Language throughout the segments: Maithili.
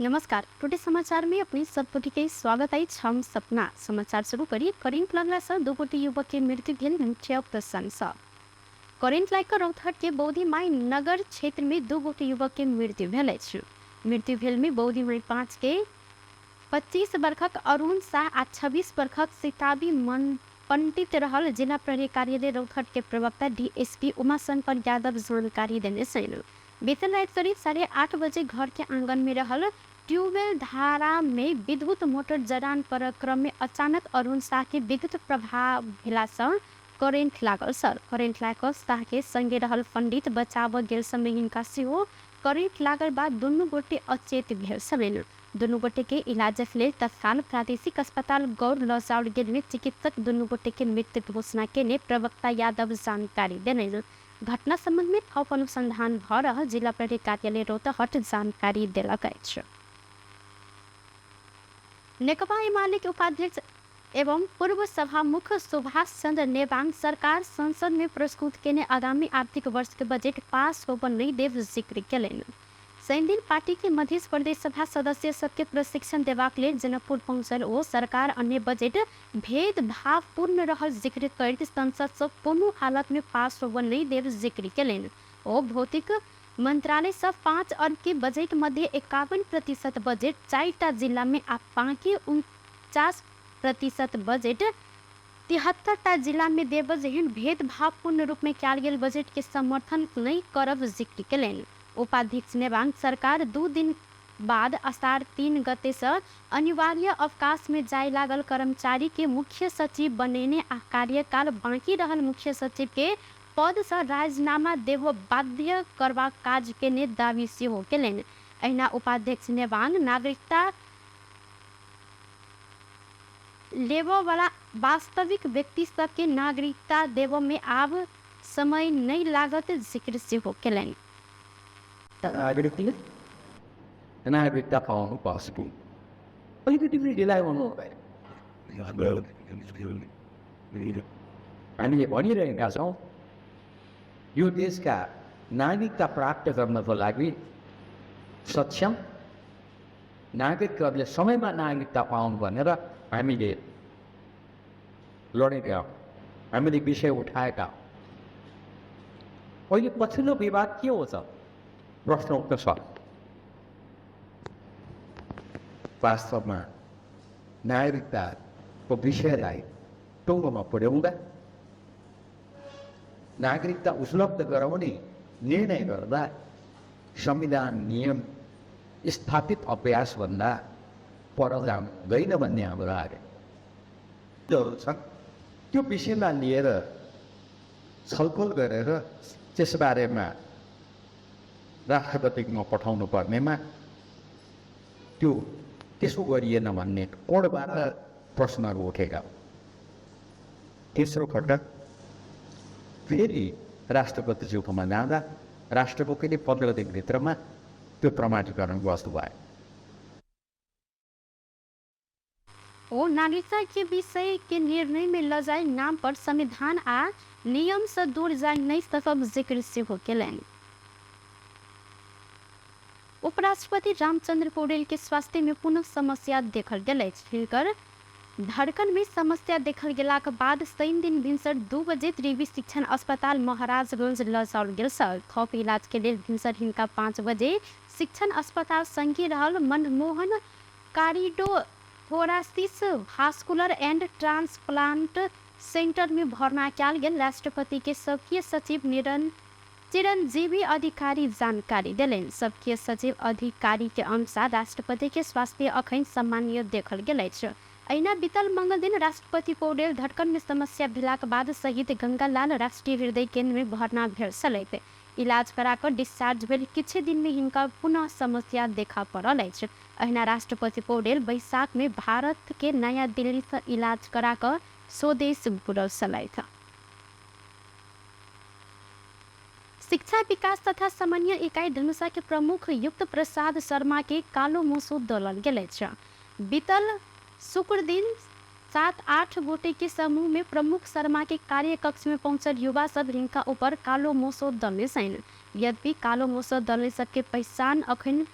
नमस्कार, टुडे समाचार में अपने सब गोटे के स्वागत अछि। हम सपना। समाचार शुरू करी। करेंट लगला से दू गोटे युवक के मृत्यु भेल मुख्य प्रसंग। करेंट लागि कऽ रौतहट के बौद्धि माई नगर क्षेत्र में दू गोटे युवक के मृत्यु भेल अछि। मृत्यु भेल में बौद्धि माई 5 के 25 वर्षक अरुण शाह आ 26 वर्षक सीताबी मन पंडित रहल जिला प्रहरी कार्यालय रौतहट के प्रवक्ता डीएसपी उमाशंकर यादव जानकारी देने छनि। बीतल राति करीब 8:30 बजे घर के आंगन में रहल ट्यूबवेल धारा में विद्युत मोटर जड़ान पर क्रम में अचानक अरुण शाह के विद्युत प्रभाव भेला सँ करेंट लागल सर। करेंट लागि कऽ शाह के संगे रहल पंडित बचाबऽ गेल समय हिनका सेहो करेंट लागल बाद दुनू गोटे अचेत भेल छलनि। दुनू गोटे के इलाजक लेल तत्काल प्रादेशिक अस्पताल गौर लऽ जाओल गेल में चिकित्सक दुनू गोटे के मृत घोषणा केने प्रवक्ता यादव जानकारी देलनि। घटना संबंध में थप अनुसंधान भऽ रहल जिला प्रहरी कार्यालय रौतहट जानकारी देलक अछि। नेकपा एमाले के उपाध्यक्ष एवं पूर्व सभामुख सुभाष चंद्र नेवांग सरकार संसद में प्रस्तुत केने आगामी आर्थिक वर्ष के बजट पास होबऽ नहि देब जिक्र केलनि। शनिदिन पार्टी के मध्य प्रदेश सभा सदस्य सबके प्रशिक्षण देबाक लेल जनकपुर पहुंचल ओ सरकार अन्य बजट भेदभावपूर्ण रहल जिक्र करैत संसद सँ कोनो हालत में पास होबऽ नहि देब जिक्र केलनि। ओ भौतिक मंत्रालय सँ 5 अर्ब के बजट मध्य 51% बजट 4टा जिला में आ बाकी 49% बजट 73टा जिला में देब जेहन भेदभावपूर्ण रूप में कयल गेल बजट के समर्थन नहि करब जिक्र केलनि। उपाध्यक्ष नेवांग सरकार 2 दिन बाद असार 3 गते सँ अनिवार्य अवकाश में जाय लागल कर्मचारी के मुख्य सचिव बनेने आ कार्यकाल बाँकी रहल मुख्य सचिव के पद सँ राजीनामा देबऽ बाध्य करबाक काज केने दावी सेहो केलनि। एहिना उपाध्यक्ष नेवांग नागरिकता लेबऽ वाला वास्तविक व्यक्ति सबके नागरिकता देबऽ में आब समय नहि लागत जिक्र सेहो केलनि। नागरिकता पाउनु possible. अलिकति पनि ढिलाइ हुनु हामीले भनिरहेका छौँ, यो देशका नागरिकता प्राप्त गर्नको लागि सक्षम नागरिकहरूले समयमा नागरिकता पाउन् भनेर हामीले लडेका हौँ, हामीले विषय उठाएका हौँ। अहिले पछिल्लो विवाद के हो त? प्रश्न उठ्न सक्छ। वास्तवमा नागरिकताको विषयलाई टुङ्गोमा पुर्याउँदा नागरिकता उपलब्ध गराउने निर्णय गर्दा संविधान नियम स्थापित अभ्यासभन्दा पर जानु हुँदैन भन्ने हाम्रो आग्रह छ। त्यो विषयलाई लिएर छलफल गरेर त्यसबारेमा राष्ट्रपतिमा पठाउनु पर्नेमा त्यो त्यसो गरिएन भन्ने कोणबाट प्रश्नहरू उठेका हुन्। तेस्रो पटक फेरि राष्ट्रपतिज्यूकोमा जाँदा राष्ट्रपतिले 15 दिनभित्रमा त्यो प्रमाणीकरण गर्नुभयो। ओ नागरिकता के विषय के निर्णय में लजाय नाम पर संविधान आ नियम से दूर जाय नहीं सकब जिक्र सेहो केलनि। उपराष्ट्रपति रामचंद्र पौडेल के स्वास्थ्य में पुनः समस्या देखल गेल अछि। हिनकर धड़कन में समस्या देखल गेलाक बाद शनि दिन भिनसर 2 बजे त्रिवी शिक्षण अस्पताल महाराजगंज लऽ जाओल गेल छल। थप इलाज के लेल भिनसर हिनका 5 बजे शिक्षण अस्पताल संगे रहल Manmohan cardio thoracic vascular and transplant centre में भर्ना कयल गेल राष्ट्रपति के सबकीय सचिव चिरंजीवी अधिकारी जानकारी देलनि। सबकीय सचिव अधिकारी के अनुसार राष्ट्रपति के स्वास्थ्य अखन सामान्य देखल गेल अछि। एहिना बीतल मंगल दिन राष्ट्रपति पौडेल धड़कन में समस्या भेलाक बाद शहीद गंगालाल राष्ट्रीय हृदय केंद्र में भर्ना भेल छलथि। इलाज करा कऽ डिस्चार्ज भेल किछु दिन में हिनका पुनः समस्या देखा पड़ल अछि। एहिना राष्ट्रपति पौडेल बैसाख में भारत के नया दिल्ली से इलाज करा कऽ स्वदेश घुरल छलथि। शिक्षा विकास तथा समन्वय इकाई धनुषा के प्रमुख युक्त प्रसाद शर्मा के कालो मोसो दलल गेल अछि। बीतल शुक्र दिन 7-8 गोटे के समूह में प्रमुख शर्मा के कार्य कक्ष में पहुंचल युवा सब हिनका ऊपर कालो मोसो दलने छनि। यद्यपि कालो मोसो दलने सबके पहचान अखन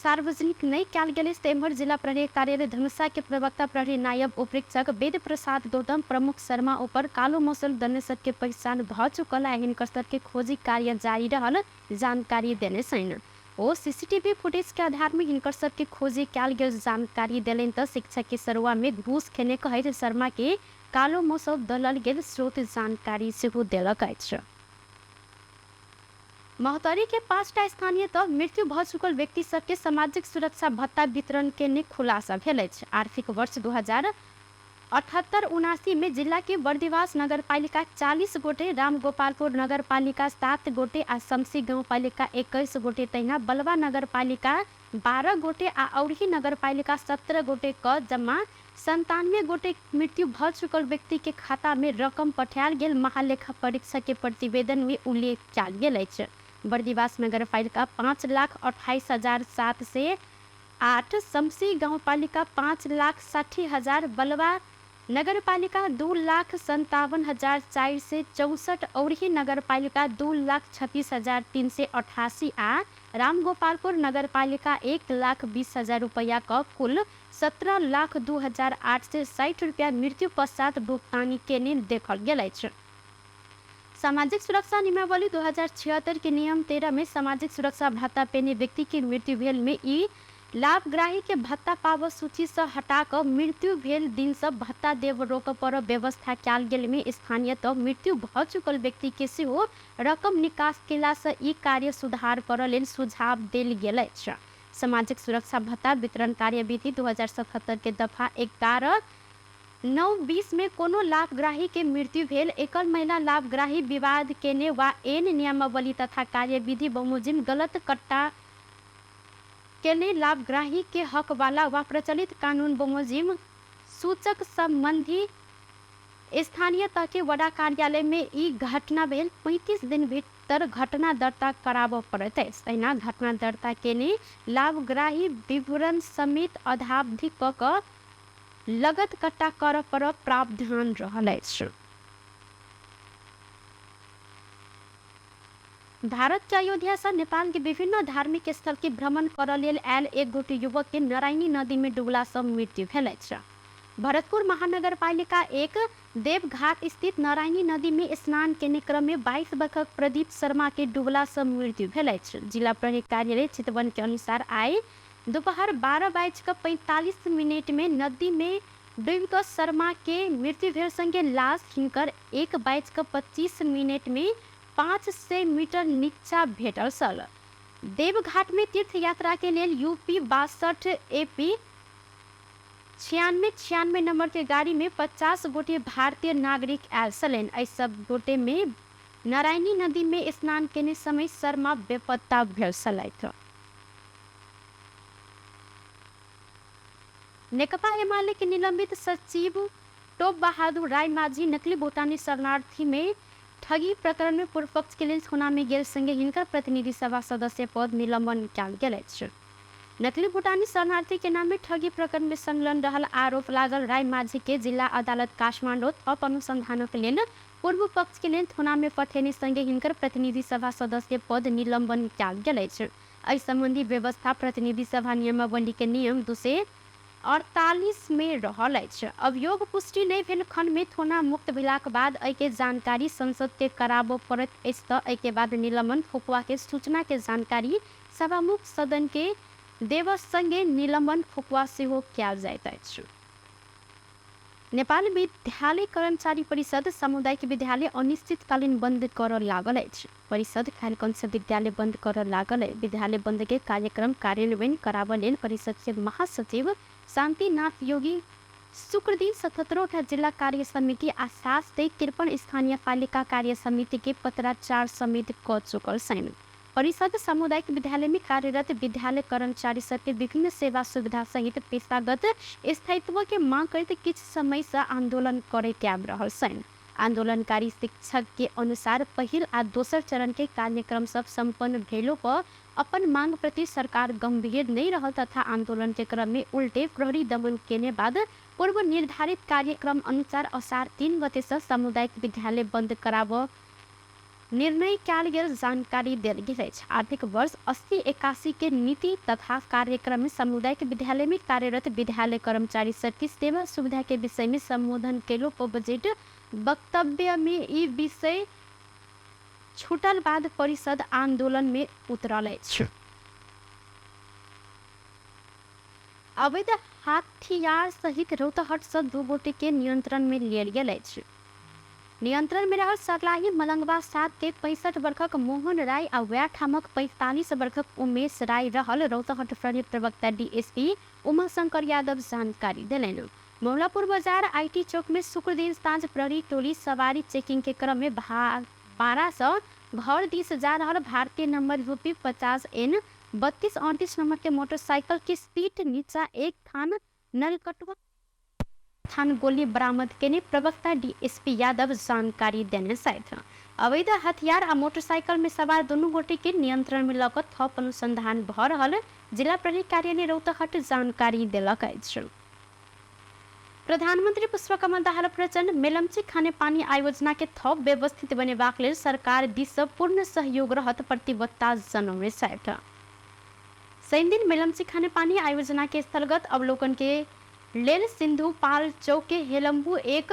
सार्वजनिक नहि कयल गेल अछि। तऽ एम्हर जिला प्रहरी कार्यालय धनुषा के प्रवक्ता प्रहरी नायब उपरीक्षक वेद प्रसाद गौतम प्रमुख शर्मा ऊपर कालो मसल दने सबके पहचान भऽ चुकल आ हिनकर सबके खोजी कार्य जारी रहल जानकारी देने छनि। ओ सीसीटीवी फुटेज के आधार में हिनकर सबके खोजी कयल गेल जानकारी देलनि। तऽ शिक्षक के सरुआ में घूस खेने कहैत शर्मा के कालो मसल दलल गेल स्रोत जानकारी सेहो देलक अछि। महोत्तरी के 5टा स्थानीय तह मृत्यु भऽ चुकल व्यक्ति सबके सामाजिक सुरक्षा भत्ता वितरण केने खुलासा भेल अछि। आर्थिक वर्ष 2078-79 में जिला के बर्दिवास नगरपालिका 40 गोटे, रामगोपालपुर नगरपालिका 7 गोटे आ शमसी गाउँपालिका 21 गोटे, तहिना बलवा नगरपालिका 12 गोटे आ औरही नगरपालिका 17 गोटे क जम्मा 97 गोटे मृत्यु भऽ चुकल व्यक्ति के खाता में रकम पठायल गेल महालेखा परीक्षक के प्रतिवेदन में उल्लेख कयल गेल अछि। बर्दिवास नगरपालिका 5,28,708, शमसी गाउँपालिका 5,60,000, बलवा नगरपालिका 2,57,464, औरही नगरपालिका 2,36,388 आ रामगोपालपुर नगरपालिका 1,20,000 रुपैया क कुल 17,02,860 रुपया मृत्यु पश्चात भुगतानी केने देखल गेल अछि। सामाजिक सुरक्षा नियमावली 2076 के नियम 13 में सामाजिक सुरक्षा भत्ता पेने व्यक्ति के मृत्यु भेल में ई लाभग्राही के भत्ता पाबऽ सूची से हटा कऽ मृत्यु भेल दिन से भत्ता देव रोकऽ पर व्यवस्था कयल गेल में स्थानीय तह मृत्यु भऽ चुकल व्यक्ति के सेहो रकम निकास केला से ई कार्य सुधार करऽ लेल सुझाव देल गेल अछि। सामाजिक सुरक्षा भत्ता वितरण कार्यविधि 2077 के दफा 11 9 20 में कोनो लाभग्राही के मृत्यु भेल, एकल महिला लाभग्राही विवाद केने वा एन नियमावली तथा कार्यविधि बमोजिम गलत कट्टा केने लाभग्राही के हक वाला वा प्रचलित कानून बमोजिम सूचक संबंधी स्थानीय तह के वडा कार्यालय में ई घटना भेल 35 दिन भीतर घटना दर्ता कराबऽ पड़ैत अछि। तहिना घटना दर्ता केने लाभग्राही विवरण समेत अधावधि कऽ कऽ लगत कट्टा करऽ पर प्रावधान रहल अछि। भारत के अयोध्या से नेपाल के विभिन्न धार्मिक स्थल के भ्रमण करऽ लेल आयल एक गोटे युवक के नारायणी नदी में डूबला से मृत्यु भेल अछि। भरतपुर महानगरपालिका 1 देवघाट स्थित नारायणी नदी में स्नान केने क्रम में 22 वर्षक प्रदीप शर्मा के डूबला से मृत्यु भेल अछि। जिला प्रहरी कार्यालय चितवन के अनुसार आइ दोपहर 12:45 में नदी में डूबि कऽ शर्मा के मृत्यु भेल संगे लाश हिनकर 1:25 में 500 मीटर नीचा भेटल छल। देवघाट में तीर्थ यात्रा के लेल यूपी 62 एपी 9696 नंबर के गाड़ी में 50 गोटे भारतीय नागरिक आयल छलनि। एहि सब गोटे में नारायणी नदी में स्नान केने समय शर्मा बेपत्ता भेल छलथि। नेकपा एमाले के निलंबित सचिव टोप बहादुर राय माझी नकली भूटानी शरणार्थी में ठगी प्रकरण में पूर्व पक्ष के लेल थाना में गेल संगे हिनकर प्रतिनिधि सभा सदस्य पद निलंबन कयल गेल अछि। नकली भूटानी शरणार्थी के नाम में ठगी प्रकरण में संलग्न रहल आरोप लागल राय माझी के जिला अदालत काठमाडौँ थप अनुसंधानक लेल पूर्व पक्ष के लेल थाना में पठेने संगे हिनकर प्रतिनिधि सभा सदस्य पद निलंबन कयल गेल अछि। एहि संबंधी व्यवस्था प्रतिनिधि सभा नियमावली के नियम 248 में रहल अछि। अभियोग पुष्टि नहि भेल खंड में थाना मुक्त भेलाक बाद एहि के जानकारी संसद के कराबऽ पड़ैत अछि तऽ एहि के बाद निलंबन फुकुआ के सूचना के जानकारी सभामुख सदन के देबऽ संगे निलंबन फुकुआ सेहो कयल जाइत अछि। नेपाल विद्यालय कर्मचारी परिषद सामुदायिक विद्यालय अनिश्चितकालीन बंद करऽ लागल अछि। परिषद खैरकंज विद्यालय बंद करऽ लागल अछि। विद्यालय बंद के कार्यक्रम कार्यान्वयन कराबऽ लेल परिषद के महासचिव शांतिनाथ योगी शुक्रदिन 77टा जिला कार्य समिति आ 753 स्थानीय पालिका कार्य समिति के पत्राचार समेत कऽ चुकल छनि। परिषद सामुदायिक विद्यालय में कार्यरत विद्यालय कर्मचारी सबके विभिन्न सेवा सुविधा सहित पेशागत स्थायित्व के मांग करैत किछु समय से आंदोलन करैत आबि रहल छनि। आंदोलनकारी शिक्षक के अनुसार पहिल आ दोसर चरण के कार्यक्रम सब संपन्न भेलो पर अपन मांग प्रति सरकार गंभीर नहीं रहल तथा आंदोलन के क्रम में उल्टे प्रहरी दमन केने बाद पूर्व निर्धारित कार्यक्रम अनुसार असार 3 गते से सामुदायिक विद्यालय बंद कराबऽ निर्णय कयल गेल जानकारी देल गेल अछि। आर्थिक वर्ष 80-81 के नीति तथा कार्यक्रम में सामुदायिक विद्यालय में कार्यरत विद्यालय कर्मचारी सबके सेवा सुविधा के विषय में संबोधन केलो बजट वक्तव्य में ई विषय छूटल बाद परिषद आंदोलन में उतरल अछि। अवैध हथियार सहित रौतहट से 2 गोटे के नियंत्रण में लेल गेल अछि। नियंत्रण में रहल सरलाही मलंगवा 7 के 65 वर्षक मोहन राय आ वैह ठामक 45 वर्षक उमेश राय रहल रौतहट प्रहरी प्रवक्ता डीएसपी उमाशंकर यादव जानकारी देलनि। मौलापुर बाजार IT चौक में शुक्रदिन साँझ प्रहरी टोली सवारी चेकिंग के क्रम में 12 से घर दिस जा रहल भारतीय नंबर यूपी 50 एन 3238 नंबर के मोटरसाइकिल के सीट नीचा एक थान नलकटुआ थान गोली बरामद केने प्रवक्ता डीएसपी यादव जानकारी देने छथि। अवैध हथियार आ मोटरसाइकिल में सवार दुनू गोटे के नियंत्रण में लऽ कऽ थप अनुसंधान भऽ रहल जिला प्रहरी कार्यालय रौतहट जानकारी देलक अछि। प्रधानमंत्री पुष्पकमल दाहाल प्रचण्ड मेलम्ची खानेपानी आयोजना के थप व्यवस्थित बनेबाक लेल सरकार दिस सँ पूर्ण सहयोग रहत प्रतिबद्धता जनौने छथि। शनिदिन मेलम्ची खानेपानी आयोजना के स्थलगत अवलोकन के लेल सिंधुपाल चौक के हेलम्बू 1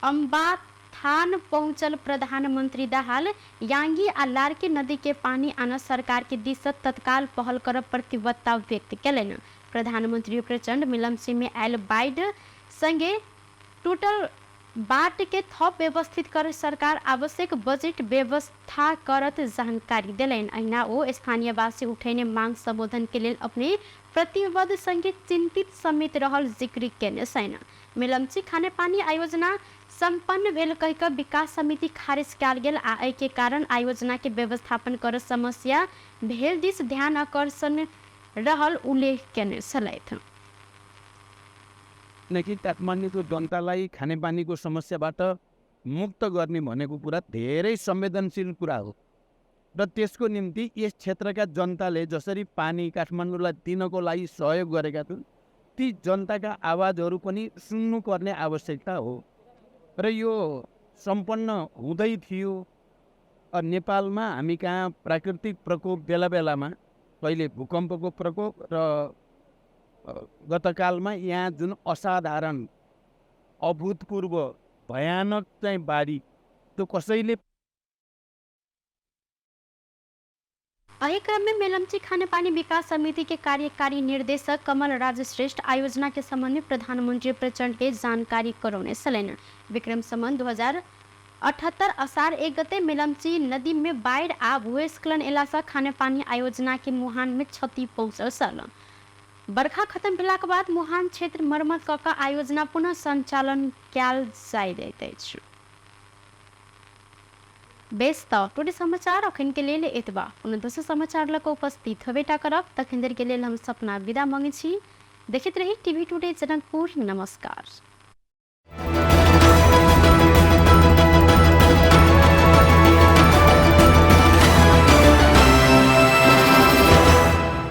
अम्बाथान पहुंचल प्रधानमंत्री दाहाल यांगी आ लार्की नदी के पानी आन सरकार के दिस सँ तत्काल पहल करब प्रतिबद्धता व्यक्त केलनि। प्रधानमंत्री प्रचण्ड मेलम्ची में आयल बाढ़ि संगे टूटल बाट के थप व्यवस्थित कर सरकार आवश्यक बजट व्यवस्था करत जानकारी देलनि। अहिना ओ स्थानीयवासी उठेने मांग संबोधन के लेल अपने प्रतिबद्ध संगे चिंतित समेत रहल जिक्र केने छनि। मेलम्ची खानेपानी आयोजना संपन्न भेल कहि कऽ विकास समिति खारिज कयल गेल आ एहि के कारण आयोजना के व्यवस्थापन कर समस्या भेल दिस ध्यान आकर्षण रहल उल्लेख केने छलथि। किनकि काठमाडौँको जनतालाई खानेपानीको समस्याबाट मुक्त गर्ने भनेको कुरा धेरै संवेदनशील कुरा हो र त्यसको निम्ति यस क्षेत्रका जनताले जसरी पानी काठमाडौँलाई दिनको लागि सहयोग गरेका छन् ती जनताका आवाजहरू पनि सुन्नुपर्ने आवश्यकता हो र यो सम्पन्न हुँदै थियो। नेपालमा हामी कहाँ प्राकृतिक प्रकोप बेला बेलामा कहिले भूकम्पको प्रकोप र गतकालमा यहाँ जुन असाधारण अभूतपूर्व भयानक चाहिँ बाढी त्यो कसैले एहि क्रम में मेलम्ची खानेपानी विकास समिति के कार्यकारी निर्देशक कमल राज श्रेष्ठ आयोजना के संबंध में प्रधानमंत्री प्रचंड के जानकारी करौने छलनि। विक्रम संबंध 2078 असार 1 गते मेलम्ची नदी में बाढ़ि आ भूस्खलन एला सँ खानेपानी आयोजना के मुहान में क्षति पहुँचल छल। बरखा खत्म भेलाक बाद मुहान क्षेत्र मरम्मत कऽ कऽ आयोजना पुनः संचालन कयल जाइत अछि। बेस तऽ टुडे समाचार अखन के लेल एतबा। कोनो दोसर समाचार लऽ कऽ उपस्थित हेबेटा करब। तखन देर के लेल हम सपना विदा मांगै छी। देखैत रही टीवी टुडे जनकपुर। नमस्कार।